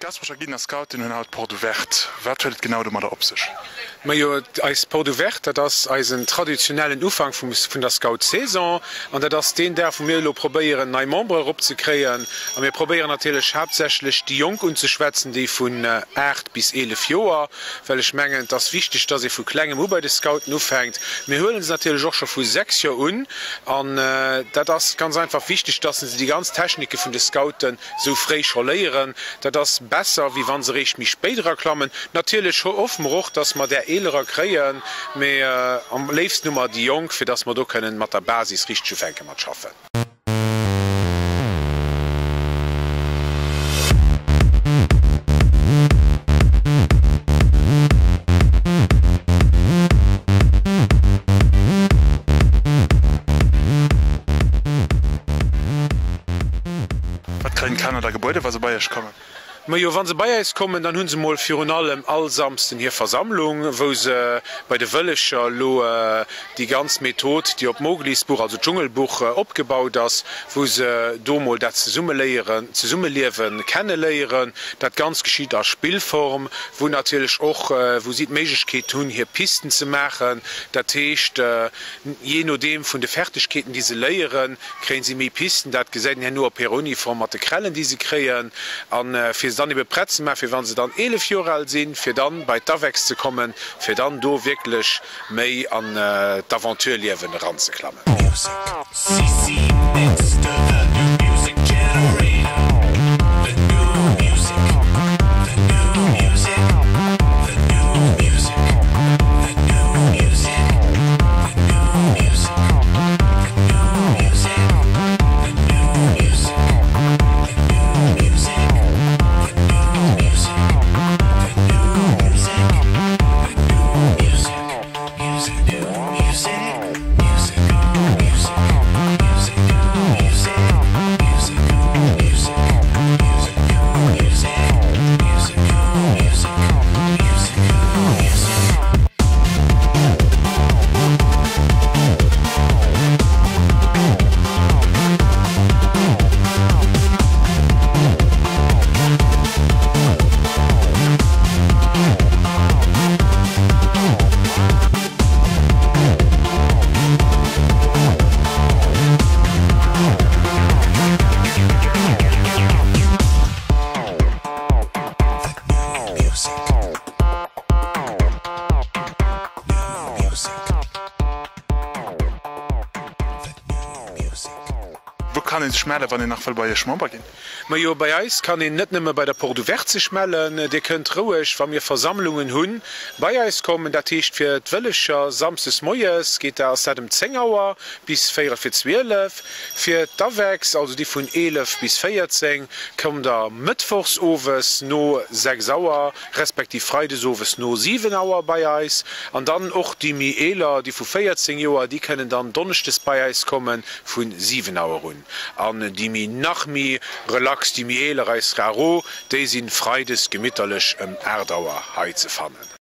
D'Gaasperecher Guiden a Scouten hunn haut Porte Ouverte. Wat huet et genau domadder op sech? Majo, eis Porte Ouverte, dat ass eisen traditionellen Ufank vun der Scoutsaison. An dat ass deen Dag, wou mir elo probéieren, nei Membere eropzekréien. A mir probéieren natierlech haaptsächlech déi Jonk unzeschwätzen, déi vun 8 bis 11 Joer, well ech mengen, et ass wichteg, dass ee vu Klengem u bei de Scouten ufänkt. Mir huele se natierlech och scho vu 6 Joer un. An dat ass ganz einfach wichteg, dass se déi ganz Technike vun de Scouten esou fréi scho léieren. Dat ass besser, wéi wa se eréischt méi spéit eraklammen. Natierlech hoffe mer och, dass mer där Eelerer kréien, mee am léifsten hu mer déi Jonk, fir dass mer do kënnen mat der Basis richteg ufänke mat schaffen. Wat kréien d'Kanner da gebueden, wa se bei Iech kommen? Majo, wa se bei äis kommen, dann hu se mol virun allem all Samsden hir Versammlung, wou se bei de Wëllefcher elo déi ganz Method, déi op Mowglis Buch, also d'Dschungelbuch, opgebaut ass, wou se do mol dat Zesummeléieren, Zesummeliewe kenneléieren. Dat Ganzt geschitt a Spillform, wou natierlech och, wou si d'Méiglechkeet hunn, hir Pisten ze maachen. Dat heescht, jee nodeem vun de Fertigkeeten, déi se léieren, kréien si méi Pisten, dat gesäit een herno op hirer Uniform mat de Krellen déi se kréien, an fir se dann ebe prett ze maachen, fir wa se dann 11 Joer al sinn, fir dann bei d'Avex ze kommen, fir dann do wierklech méi an d'Aventure-Liewen eranzeklammen. Wou kann een sech mellen, wann een nach wëll bei Iech Member ginn? Majo, bei eis kann een net nëmme bei der Porte Ouverte sech mellen. Dir kënnt roueg, wa mir Versammlungen hunn, bei eis kommen. Dat heescht fir d'Wëllefcher samsdes moies geet dat, ass dat ëm 10 Auer bis véierel fir 12. Fir d'Avex, also déi vun 11 bis 14, kommt der mëttwochs owes no 6 Auer. respektiv freides owes no 7 Auer bei eis an dann och déi méi eeler, déi vu 14 Joer, déi kënnen dann donneschdes bei eis komme vu 7 Auer un. An déi méi nach méi relax, déi méi eeler, eis Raro, déi si freides gemitterlech ëm 8 Auer hei ze fannen.